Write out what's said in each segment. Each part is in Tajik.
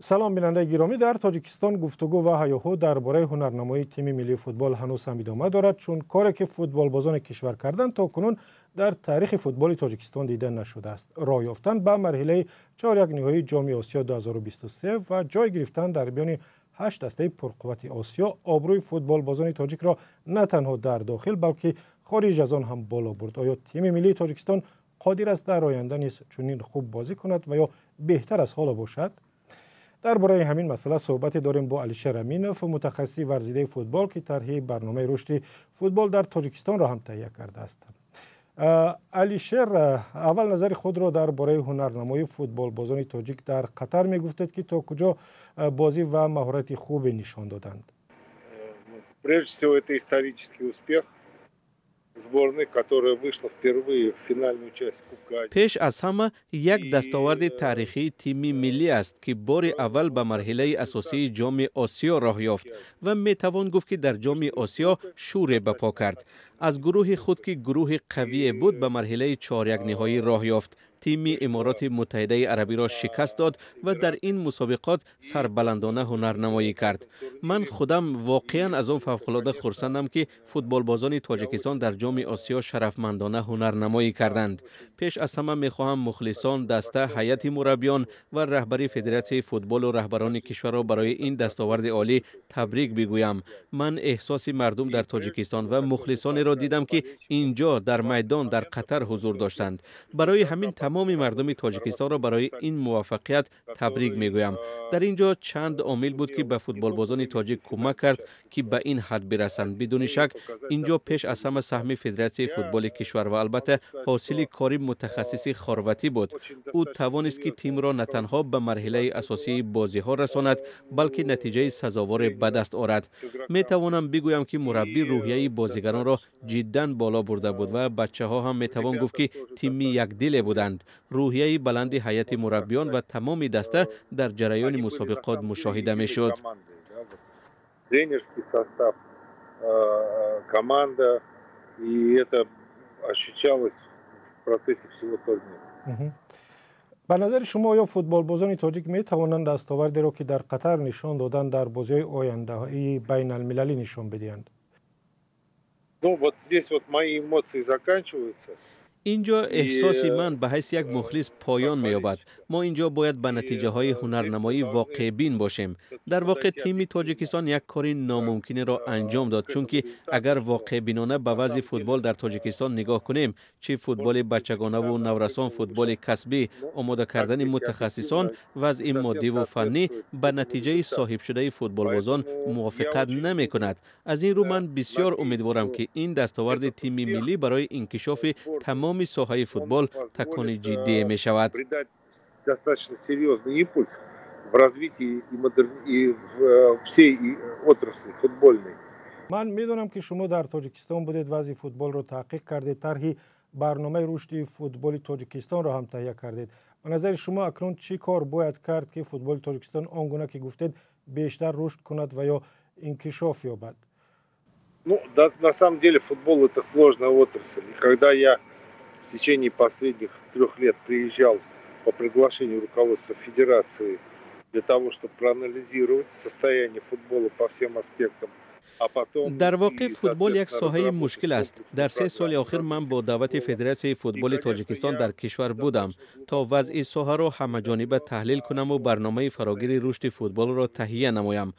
Салом, бинандаи гиромӣ. Дар Тоҷикистон гуфтугӯ ва ҳаёҳу дар бораи ҳунарнамоии тими миллии футбол ҳанӯз ҳам идома дорад, чун коре ки футболбозони кишвар карданд, то кунун дар таърихи футболи Тоҷикистон дида нашудааст. Роҳ ёфтан ба марҳилаи чорякниҳоии Ҷоми Осиё 2023 ва ҷой гирифтан дар миёни ҳашт дастаи пурқуввати Осиё обрӯи футболбозони тоҷикро на танҳо дар дохил, балки хориҷ аз он ҳам боло бурд. Оё тими миллии Тоҷикистон қодир аст дар оянда низ чунин хуб бозӣ кунад ва ё беҳтар аз ҳоло бошад? Дар бораи ҳамин масъала суҳбате дорем бо Алишер Аминов, мутахассиси варзидаи футбол, ки тарҳи барномаи рушди футбол дар Тоҷикистонро ҳам таҳия кардааст. Алишер, аввал назари худро дар бораи ҳунарнамоии футболбозони тоҷик дар Қатар мегуфтед, ки то куҷо бозӣ ва маҳорати хубе нишон доданд. Прежде всего, это исторический успех сборной, которая вышла впервые в финальную часть Кубка Азии. Пеш аз ҳама, як дастоварди таърихии тими миллӣ аст, ки бори аввал ба марҳилаи асосии Ҷоми Осиё роҳ ёфт ва метавон гуфт, ки дар Ҷоми Осиё шӯре ба по кард. Аз гурӯҳи худ, ки гурӯҳи қавие буд, ба марҳилаи чорякниҳоӣ роҳ ёфт, тими Имороти Муттаҳидаи Арабиро шикаст дод ва дар ин мусобиқот сарбаландона ҳунарнамоӣ кард. Ман худам воқеан аз он фавқулода хурсандам, ки футболбозони Тоҷикистон дар Ҷоми Осиё шарафмандона ҳунарнамоӣ карданд. Пеш аз ҳама мехоҳам мухлисон, даста, ҳайати мураббиён ва раҳбари федератсияи футболу раҳбарони кишварро барои ин дастоварди олӣ табрик бигӯям. Ман эҳсоси мардум дар Тоҷикистон ва мухлисонеро дидам, ки ин ҷо дар майдон дар Қатар ҳузур доштанд. Барои ҳамин тамоми мардуми Тоҷикистонро барои ин муваффақият табрик мегӯям. Дар ин ҷо чанд омил буд, ки ба футболбозони тоҷик кӯмак кард, ки ба ин ҳад бирасанд. Бидуни шак, ин ҷо пеш аз ҳама саҳми федератсияи футболи кишвар ва албатта ҳосили кори мутахассиси хорватӣ буд. Ӯ тавонист, ки тимро на танҳо ба марҳилаи асосии бозиҳо расонад, балки натиҷаи сазоворе ба даст орад. Метавонам бигӯям, ки мураббӣ рӯҳияи бозигаронро ҷиддан боло бурда буд ва бачаҳо ҳам метавон гуфт, ки тими якдиле буданд. Рӯҳияи баланди ҳайати мураббиён ва тамоми даста дар ҷараёни мусобиқот мушоҳида мешуд. Тренерский состав, команда, и это ощущалось в процессе всего турнира. Ба назари шумо, оё футболбозони тоҷик метавонанд дастовардеро, ки дар Қатар нишон доданд, дар бозиҳои ояндаи байналмилалӣ нишон бидиҳанд? Ну, вот здесь вот мои эмоции заканчиваются. Ин ҷо эҳсоси ман ба ҳайси як мухлис поён меёбад. Мо ин ҷо бояд ба натиҷаҳои ҳунарнамоӣ воқеъбин бошем. Дар воқеъ, тими Тоҷикистон як кори номумкинеро анҷом дод, чунки агар воқеъбинона ба вазъи футбол дар Тоҷикистон нигоҳ кунем, чӣ футболи бачагонаву наврасон, футболи касбӣ, омода кардани мутахассисон, вазъи моддиву фаннӣ ба натиҷаи соҳибшудаи футболбозон мувофиқат намекунад. Аз ин рӯ ман бисёр умедворам, ки ин дастоварди тими миллӣ барои инкишофи тамоми соҳаи футбол такони ҷиддие мешавад. Достаточно серьезный импульс в развитии и в всей отрасли футбольной. Ман медонам, ки шумо дар Тоҷикистон будед, вазъи футболро таҳқиқ кардед, тарҳи барномаи рушди футболи Тоҷикистонро ҳам таҳия кардед. Ба назари шумо, акнун чӣ кор бояд кард, ки футболи Тоҷикистон он гуна ки гуфтед, бештар рушд кунад ва ё инкишоф ёбад? Ну, да, на самом деле футбол — это сложная отрасль. И когда я в течение последних 3 лет приезжал по приглашению руководства федерации для того, чтобы проанализировать состояние футбола по всем аспектам, Дар воқеъ, футбол як соҳаи мушкил аст. Дар 3 соли охир ман бо даъвати Федератсияи футболи Тоҷикистон дар кишвар будам, то вазъи соҳаро ҳамаҷониба таҳлил кунаму барномаи фарогири рушди футболро таҳия намоям.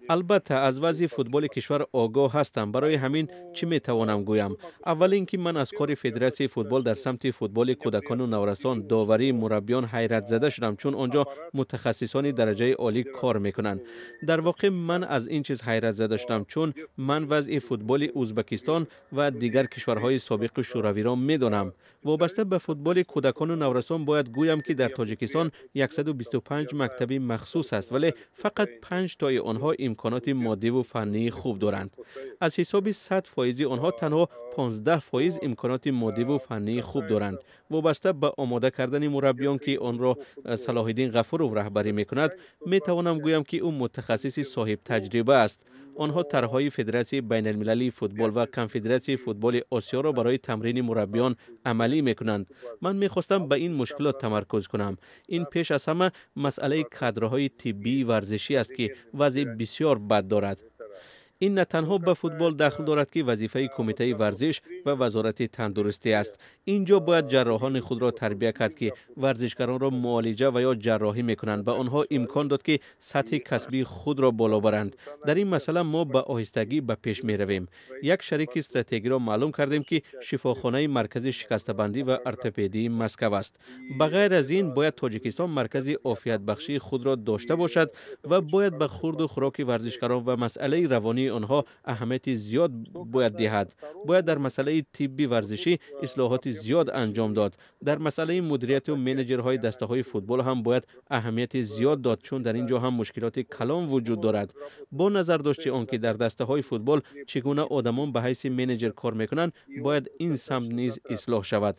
Албатта, аз вазъи футболи кишвар огоҳ ҳастам. Барои ҳамин чӣ метавонам гӯям? Аввал ин ки ман аз кори федератсияи футбол дар самти футболи кӯдакону наврасон, доварӣ, мураббиён ҳайратзада шудам, чун он ҷо мутахассисони дараҷаи олӣ кор мекунанд. Дар воқеъ, ман аз ин чиз ҳайратзада шудам, чун ман вазъи футболи Ӯзбекистон ва дигар кишварҳои собиқи Шӯравиро медонам. Вобаста ба футболи кӯдакону наврасон бояд гӯям, ки дар Тоҷикистон 125 мактаби махсус аст, вале фақат панҷ тои онҳо имконоти моддиву фаннии хуб доранд. Аз ҳисоби 100 фоизи онҳо танҳо 15% имконоти моддиву фаннии хуб доранд. Вобаста ба омода кардани мураббиён, ки онро Салоҳиддин Ғафуров раҳбарӣ мекунад, метавонам гӯям, ки ӯ мутахассиси соҳибтаҷриба аст. Онҳо тарҳҳои Федератсияи байналмилалии футбол ва Конфедератсияи футболи Осиёро барои тамрини мураббиён амалӣ мекунанд. Ман мехостам ба ин мушкилот тамаркуз кунам. Ин пеш аз ҳама масъалаи кадрҳои тиббии варзишӣ аст, ки вазъи бисёр бад дорад. Ин на танҳо ба футбол дахл дорад, ки вазифаи кумитаи варзиш ва Вазорати тандурустӣ аст. Ин ҷо бояд ҷарроҳони худро тарбия кард, ки варзишгаронро муолиҷа ва ё ҷарроҳӣ мекунанд, ба онҳо имкон дод, ки сатҳи касбии худро боло баранд. Дар ин масъала мо ба оҳистагӣ ба пеш меравем. Як шарики стратегиро маълум кардем, ки шифохонаи маркази шикастабандӣ ва ортопедии Москав аст. Ба ғайр аз ин, бояд Тоҷикистон маркази офиятбахшии худро дошта бошад ва бояд ба хурду хӯроки варзишгарон ва масъалаи равонии онҳо аҳамияти зиёд бояд диҳад. Бояд дар масъалаи тибби варзишӣ ислоҳоти зиёд анҷом дод. Дар масъалаи мудирияту менеҷерҳои дастаҳои футбол ҳам бояд аҳамияти зиёд дод, чун дар ин ҷо ҳам мушкилоти калон вуҷуд дорад. Бо назардошти он ки дар дастаҳои футбол чӣ гуна одамон ба ҳайси менеҷер кор мекунанд, бояд ин самт низ ислоҳ шавад.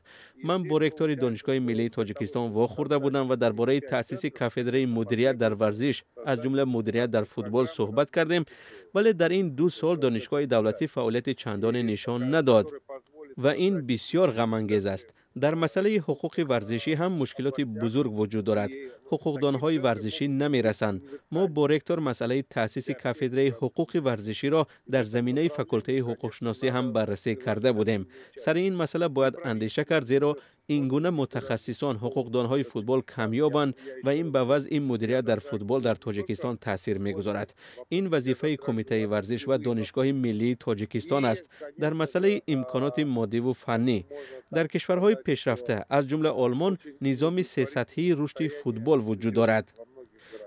Ман бо ректори Донишгоҳи миллии Тоҷикистон вохӯрда будам ва дар бораи таъсиси кафедраи мудирият дар варзиш, аз ҷумла мудирият дар футбол, суҳбат кардем, вале дар ин 2 сол донишгоҳи давлатӣ фаъолияти чандоне нишон надод ва ин бисёр ғамангез аст. Дар масъалаи ҳуқуқи варзишӣ ҳам мушкилоти бузург вуҷуд дорад. Ҳуқуқдонҳои варзишӣ намерасанд. Мо бо ректор масъалаи таъсиси кафедраи ҳуқуқи варзиширо дар заминаи факултаи ҳуқуқшиносӣ ҳам баррасӣ карда будем. Сари ин масъала бояд андеша кард, зеро ин гуна мутахассисон, ҳуқуқдонҳои футбол камёбанд ва ин ба вазъи мудирият дар футбол дар Тоҷикистон таъсир мегузорад. Ин вазифаи кумитаи варзиш ва Донишгоҳи миллии Тоҷикистон аст. Дар масъалаи имконоти моддиву фаннӣ, дар кишварҳои пешрафта, аз ҷумла Олмон, низоми сесатҳии рушди футбол вуҷуд дорад.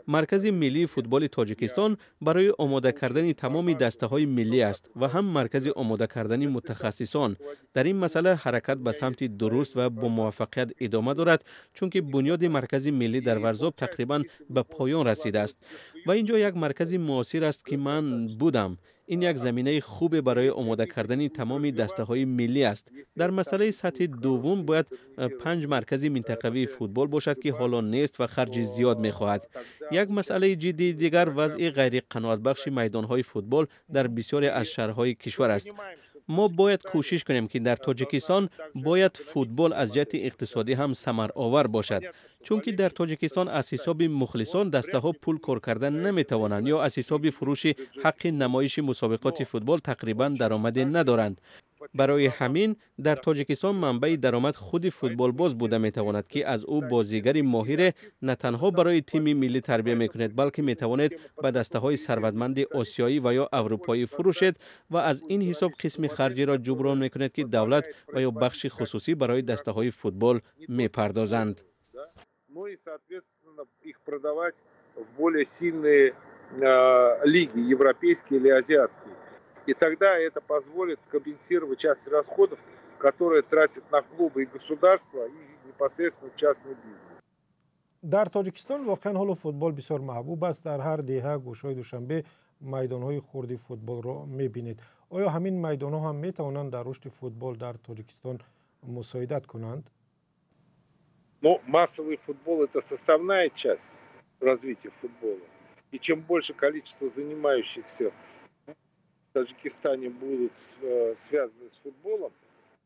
Маркази миллии футболи Тоҷикистон барои омода кардани тамоми дастаҳои миллӣ аст ва ҳам маркази омода кардани мутахассисон. Дар ин масъала ҳаракат ба самти дуруст ва бомуваффақият идома дорад, чунки бунёди маркази миллӣ дар Варзоб тақрибан ба поён расидааст ва ин ҷо як маркази муосир аст, ки ман будам. Ин як заминаи хубе барои омода кардани тамоми дастаҳои миллӣ аст. Дар масъалаи сатҳи дуввум бояд панҷ маркази минтақавии футбол бошад, ки ҳоло нест ва харҷи зиёд мехоҳад. Як масъалаи ҷиддии дигар вазъи ғайриқаноатбахши майдонҳои футбол дар бисёре аз шаҳрҳои кишвар аст. Мо бояд кӯшиш кунем, ки дар Тоҷикистон бояд футбол аз ҷиҳати иқтисодӣ ҳам самаровар бошад, чунки дар Тоҷикистон аз ҳисоби мухлисон дастаҳо пул кор карда наметавонанд ё аз ҳисоби фурӯши ҳаққи намоиши мусобиқоти футбол тақрибан даромаде надоранд. Барои ҳамин дар Тоҷикистон манбаи даромад худи футболбоз буда метавонад, ки аз ӯ бозигари моҳире на танҳо барои тими миллӣ тарбия мекунед, балки метавонед ба дастаҳои сарватманди осиёӣ ва ё аврупоӣ фурӯшед ва аз ин ҳисоб қисми харҷиро ҷуброн мекунед, ки давлат ва ё бахши хусусӣ барои дастаҳои футбол мепардозанд. Ну и, соответственно, их продавать в более сильные лиги, европейские или азиатские. И тогда это позволит компенсировать часть расходов, которые тратят на клубы и государство, и непосредственно частный бизнес. Дар Тоҷикистон воқеан ҳоло футбол бисёр маҳбуб аст. Дар ҳар деҳа, гӯшаҳои Душанбе майдонҳои хурди футболро мебинед. Оё ҳамин майдонҳо ҳам метавонанд дар рушди футбол дар Тоҷикистон мусоидат кунанд? Но массовый футбол – это составная часть развития футбола. И чем больше количество занимающихся в Таджикистане будут связаны с футболом,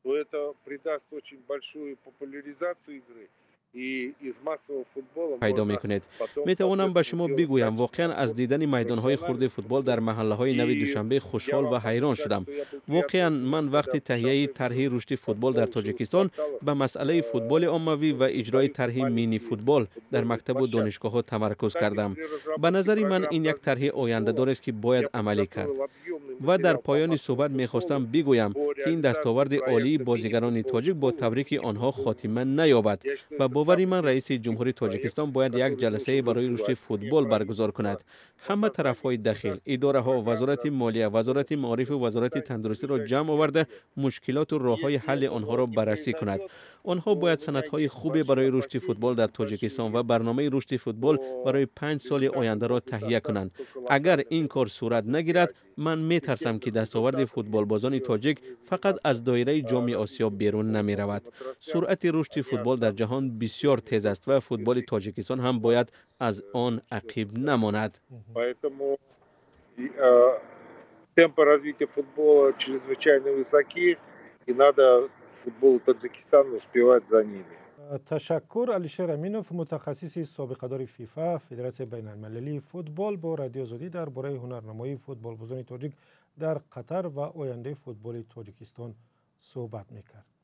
то это придаст очень большую популяризацию игры. Пайдо мекунед. Метавонам ба шумо бигӯям, воқеан аз дидани майдонҳои хурди футбол дар маҳаллаҳои нави Душанбе хушҳол ва ҳайрон шудам. Воқеан, ман вақти таҳияи тарҳи рушди футбол дар Тоҷикистон ба масъалаи футболи оммавӣ ва иҷрои тарҳи мини-футбол дар мактабу донишгоҳҳо тамаркуз кардам. Ба назари ман, ин як тарҳи ояндадорест, ки бояд амалӣ кард. Ва дар поёни суҳбат мехостам бигӯям, ки ин дастоварди олии бозигарони тоҷик бо табрики онҳо хотима наёбад. Ба бовари ман, раиси ҷумҳури Тоҷикистон бояд як ҷаласае барои рушди футбол баргузор кунад. Ҳама тарафҳои дахил, идораҳо, Вазорати молия, Вазорати маорифу Вазорати тандурустиро ҷамъ оварда, мушкилоту роҳҳои ҳалли онҳоро баррасӣ кунад. Онҳо бояд санадҳои хубе барои рушди футбол дар Тоҷикистон ва барномаи рушди футбол барои 5 соли ояндаро таҳия кунанд. Агар ин кор сурат нагирад, ман метарсам, ки дастоварди футболбозони тоҷик фақат аз доираи Ҷоми Осиё берун намеравад. Суръати рушди футбол дар ҷаҳон бисёр тез аст ва футболи Тоҷикистон ҳам бояд аз он ақиб намонад. Поэтому Темпы развития футбола чрезвычайно высоки, и надо футболу Таджикистана успевать за ними. Ташаккур. Алишер Аминов, мутахассиси собиқадори ФИФА, Федератсияи байналмилалии футбол, бо Радиои Озодӣ дар бораи ҳунарнамоии футболбозони тоҷик дар Қатар ва ояндаи футболи Тоҷикистон суҳбат мекард.